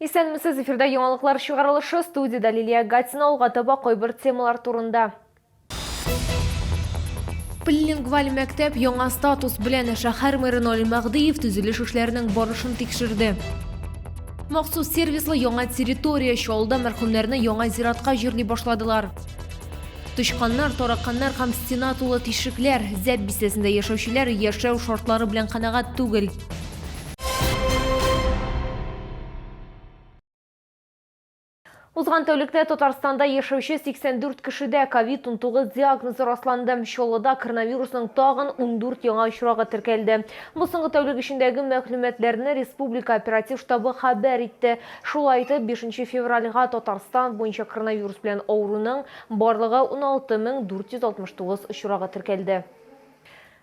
Исәнмесез, эфирда яңалыклар чыгарылышы, студиядә Лилия Гатина, алга таба кайбер темалар турында. Полилингваль мәктәп яңа статус белән шәһәр мэры Наил Мәһдиев төзелеш эшләренең барышын тикшерде. Махсус сервислы яңа территория Чаллыда мәрхүмнәрне яңа зиратка җирли башладылар. Тычканнар, тараканнар һәм стена тулы тишекләр. Зәб бистәсендә яшәүчеләр яшәү шартлары белән канәгать түгел. Узган тәүлектә Татарстанда яшәүче 84 кешедә ковид-19 диагнозы расланды. Чаллыда коронавирусның тагын 14 яңа очрагы теркәлде. Бу соңгы тәүлек эчендәге мәгълүматларны республика оператив штабы хәбәр итте. Шулай итеп, 5 февральгә Татарстан буенча коронавирус белән авыруның барлыгы 16469 очрагы теркәлде.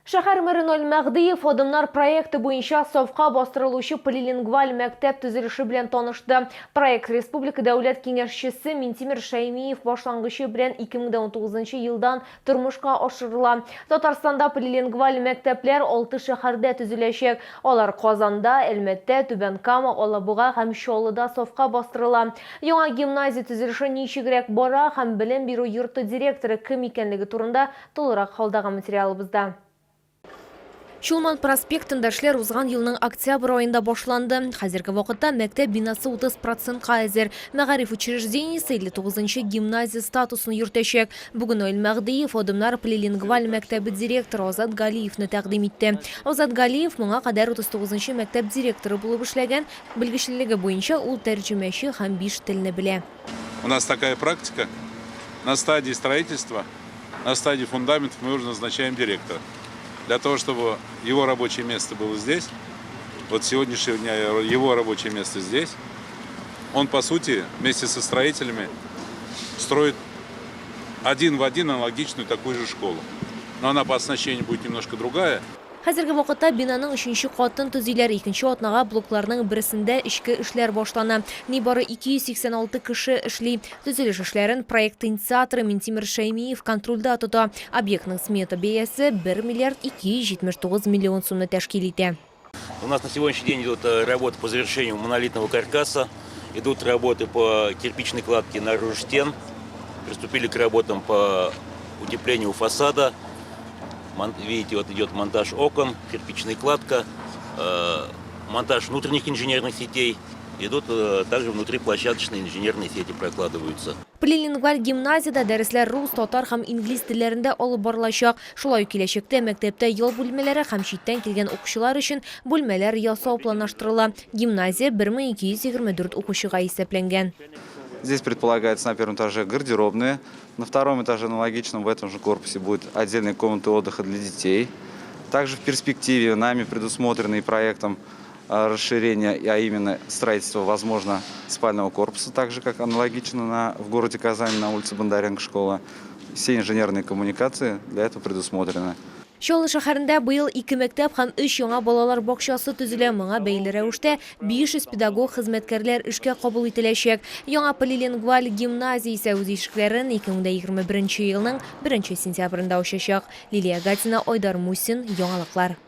Шәһәр мэры Наил Мәһдиев Адымнар проекты буенча сафка бастырылучы полилингваль мәктәп төзелеше белән танышты. Проект республика дәүләт киңәшчесе Минтимер Шәймиев башлангычы белән 2019 елдан тормышка ашырыла. Татарстанда полилингваль мәктәпләр алты шәһәрдә төзеләчәк. Алар Казанда, Әлмәттә, Түбән Кама, Алабуга һәм Чаллыда сафка бастырыла. Яңа гимназия төзелеше ничегрәк бара һәм белем бирү йорты директоры кем икәнлеге турында Тулырак алдагы материалыбызда. Чулман проспектында эшләр узган елның октябрь аенда башланды. Хәзерге вакытта мәктәп бинасы 30 процентка әзер. Мәгариф учреждениесе 59 нчы гимназия статусын йөртәчәк. Бүген Наил Мәһдиев Адымнар полилингваль мәктәбе директоры Азат Галиевны тәкъдим итте. Азат Галиев моңа кадәр 39 нчы мәктәп директоры булып эшләгән. Белгечлелеге буенча ул тәрҗемәче һәм биш телне белә. У нас такая практика, на стадии строительства, на стадии фундаментов мы уже назначаем директора. Для того, чтобы его рабочее место было здесь, вот с сегодняшнего дня его рабочее место здесь, он, по сути, вместе со строителями строит один в один аналогичную такую же школу. Но она по оснащению будет немножко другая. Хәзерге вакытта бинаның өченче катын төзиләр, икенче атнага блокларның берсендә эчке эшләр башлана. Нибары 286 кеше эшли. Төзелеш эшләрен проект инициаторы Минтимер Шәймиев контрольдә тота. Объектның смета бәясе 1 миллиард 279 миллион сумны тәшкил итә. У нас на сегодняшний день идут э, работы по завершению монолитного каркаса, идут работы по кирпичной кладке наружу стен, приступили к работам по утеплению фасада. Видите, вот идет монтаж окон, кирпичная кладка, э, монтаж внутренних инженерных сетей. Идут э, также внутриплощадочные инженерные сети прокладываются. Полилингваль гимназиядә дәресләр рус, татар һәм инглиз телләрендә алып барылачак. Шулай ук киләчәктә мәктәптә ял бүлмәләре һәм читтән килгән укучылар өчен бүлмәләр ясау планлаштырыла. Гимназия 1224 укучыга исәпләнгән. Здесь предполагается на первом этаже гардеробные, на втором этаже аналогичном в этом же корпусе будет отдельные комнаты отдыха для детей. Также в перспективе нами предусмотрены проектом расширение, а именно строительство, возможно, спального корпуса, так же, как аналогично в городе Казани на улице Бондаренко школа. Все инженерные коммуникации для этого предусмотрены. Чаллы шәһәрендә быел ике мәктәп һәм өч яңа балалар бакчасы төзелә. Моңа бәйле рәвештә 500 педагог хезмәткәрләр эшкә кабул ителәчәк. Яңа полилингваль гимназия исә үз ишекләрен 2021 елның 1 сентябрендә ачачак. Лилия Гатина, Айдар Мусин, Яңалыклар.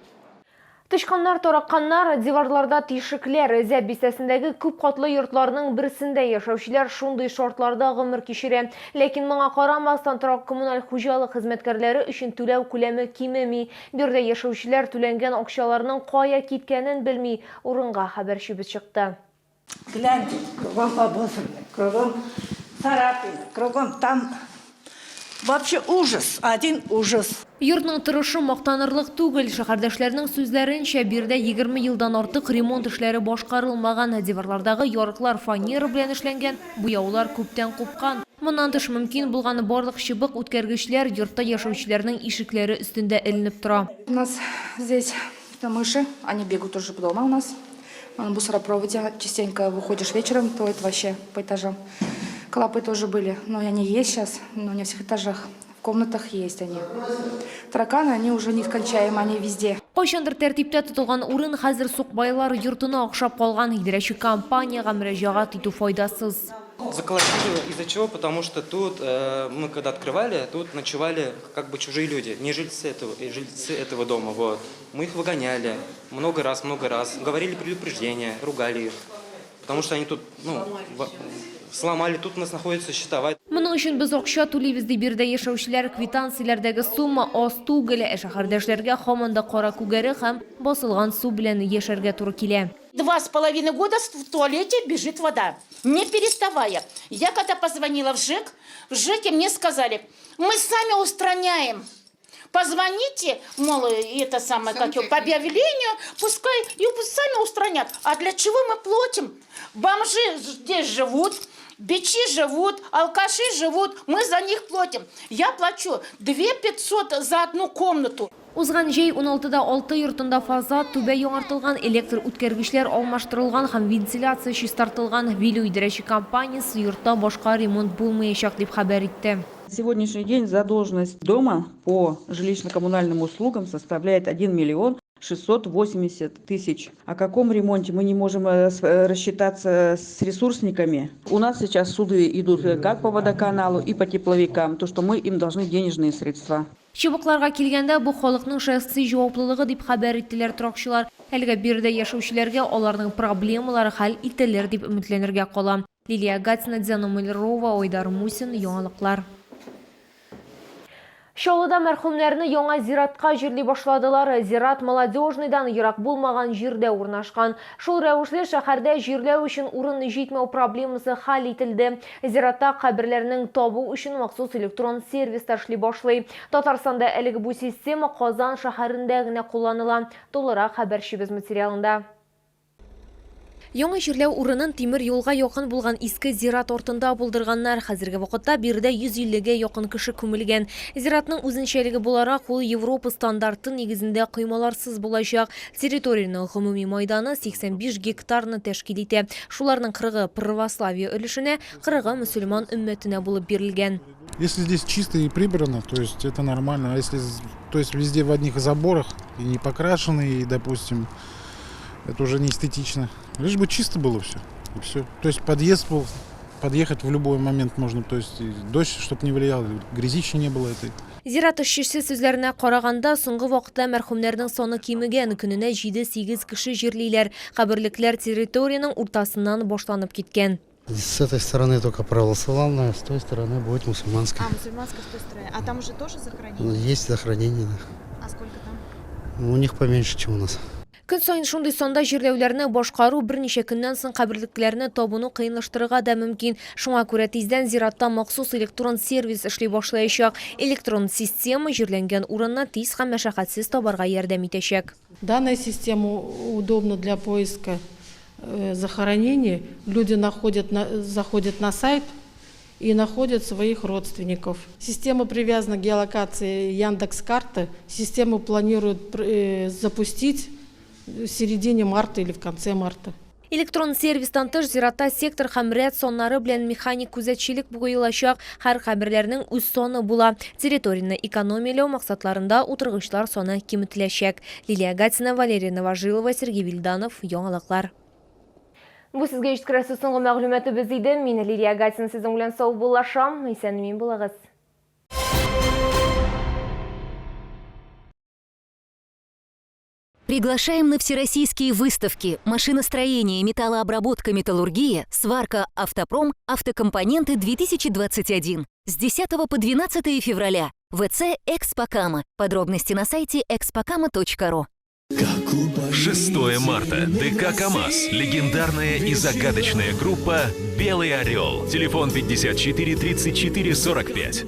Тычканнар, тараканнар, диварларда тишекләр. Зәб бистәсендәге күп катлы йортларның берсендә яшәүчеләр шундый шартларда гомер кичерә. Ләкин моңа карамастан, торак-коммуналь хуҗалык хезмәткәрләре өчен түләү күләме кимеми. Биредә яшәүчеләр түләнгән акчаларның кая киткәнен белми. Урынга хәбәрчебез чыкты. Гляньте, кругом обосранный, кругом царапины, кругом там вообще ужас, один ужас. Йортның торышы мактанырлык түгел. Шәһәрдәшләрнең сүзләренчә, биредә 20 елдан артык ремонт эшләре башкарылмаган. Диварлардагы ярыклар фанера белән эшләнгән, буяулар күптән купкан. Моннан тыш, мөмкин булган барлык чыбык үткәргечләр йортта яшәүчеләрнең ишекләре өстендә эленеп тора. У нас здесь мыши, они бегают уже дома у нас. На мусоропроводе частенько выходишь вечером, то это вообще по этажам. Клопы тоже были, но они есть сейчас, но не в всех этажах. В комнатах есть они. Тараканы, они уже нескончаемы, они везде. Кайчандыр тәртиптә тотылган урын хәзер сукбайлар йортына охшап калган. Идарәче компаниягә мөрәҗәгать итү файдасыз. Заколотили из-за чего? Потому что тут мы когда открывали, тут ночевали как бы чужие люди, не жильцы этого дома. Вот. Мы их выгоняли много раз, много раз. Говорили предупреждения, ругали их. Потому что они тут, ну, сломали, тут у нас находится щитовая. Моның өчен без акча түлибез, ди биредә яшәүчеләр. Квитанцияләрдәге сумма аз түгел, ә шәһәрдәшләргә һаман да кара күгәрек һәм басылган су белән яшәргә туры килә. 2,5 года в туалете бежит вода, не переставая. Я когда позвонила в ЖЭК, в ЖЭКе мне сказали: мы сами устраняем. Позвоните, мол, это самое, как его, по объявлению, пускай и сами устранят. А для чего мы платим? Бомжи здесь живут, бичи живут, алкаши живут, мы за них платим. Я плачу 2 500 за одну комнату. Узган җәй 16-да 6 йортында фасад, түбә яңартылган, электр үткәргечләр алмаштырылган һәм вентиляция чистартылган. Вилюй идарәче компаниясе йортта башка ремонт булмаячак дип хәбәр итте. На сегодняшний день задолженность дома по жилищно-коммунальным услугам составляет 1 миллион 680 тысяч. О каком ремонте мы не можем рассчитаться с ресурсниками? У нас сейчас суды идут как по водоканалу и по тепловикам, то, что мы им должны денежные средства. Чыбыкларга килгәндә, бу халыкның шәхси җаваплылыгы дип хәбәр иттеләр торакчылар. Әлегә биредә яшәүчеләргә аларның проблемалары хәл ителер дип өметләнергә кала. Лилия Гатина, Диана Малярова, Айдар Мусин, Яңалыклар. Чаллыда мәрхүмнәрне яңа зиратка җирли башладылар. Зират Молодежныйдан ерак булмаган җирдә урнашкан. Шул рәвешле шәһәрдә җирләү өчен урын җитмәү проблемасы хәл ителде. Зиратта каберләрнең табу өчен махсус электрон сервис эшли башлый. Татарстанда әлеге бу система Казан шәһәрендә генә кулланыла. Тулырак хәбәрчебез материалында. Яңа җирләү урынын тимер юлга якын булган иске зират артында булдырганнар. Хәзерге вакытта биредә 150гә якын кеше күмелгән. Зиратның үзенчәлеге буларак, ул Европа стандарты нигезендә коймаларсыз булачак. Территорияның гомуми мәйданы 85 гектарны тәшкил итә. Шуларның 40-ы православие өлешенә, 40-ы мөселман өммәтенә булып бирелгән. Если здесь чисто и прибрано, то есть это нормально. А если, то есть везде в одних заборах и не покрашены, и, допустим, это уже не эстетично. Лишь бы чисто было все. И все. То есть подъезд был, подъехать в любой момент можно, то есть и дождь, чтобы не влиял, грязища не было этой. Зират эшчесе сүзләренә караганда, соңгы вакытта мәрхүмнәрнең саны кимегән, көненә 7-8 кеше җирлиләр. Каберлекләр территорияның уртасыннан башланып киткән. С этой стороны только православная, с той стороны будет мусульманская. А, мусульманская с той стороны. А там уже тоже захоронение? Есть захоронение, да. А сколько там? У них поменьше, чем у нас. Көн саен шундый санда җирләүләрне башкару берничә көннән соң каберлекләрне табуны кыенлаштырырга да мөмкин. Шуңа күрә тиздән зиратта махсус электрон сервис эшли башлаячак. Электрон система җирләнгән урынны тиз һәм мәшәкатьсез табарга ярдәм итәчәк. Данная система удобна для поиска захоронений. Люди заходят на сайт и находят своих родственников. Система привязана к геолокации Яндекс.Карты. Систему планируют запустить в середине марта или в конце марта. Электрон сервистан тыш зиратта сектор һәм рәт саннары белән механик күзәтчелек куелачак. Һәр каберләрнең үз саны була. Территорияне экономияләү максатларында утыргычлар саны киметеләчәк. Лилия Гатина, Валерия Новожилова, Сергей Вильданов, Яңалыклар. Бу сезгә җиткерәсе соңгы мәгълүматыбыз иде. Мин Лилия Гатина сезнең белән саубуллашам. Исән-имин булыгыз. Приглашаем на всероссийские выставки «Машиностроение, металлообработка, металлургия, сварка, автопром, автокомпоненты 2021» с 10 по 12 февраля. ВЦ «Экспокама». Подробности на сайте expokama.ru. 6 марта. ДК КАМАЗ. Легендарная и загадочная группа «Белый орел». Телефон 54 34 45.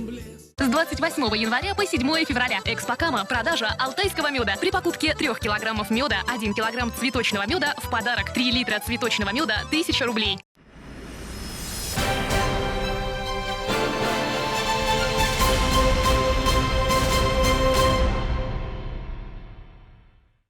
С 28 января по 7 февраля. Экспокама. Продажа алтайского меда. При покупке 3 килограммов меда 1 килограмм цветочного меда в подарок. 3 литра цветочного меда 1000 рублей.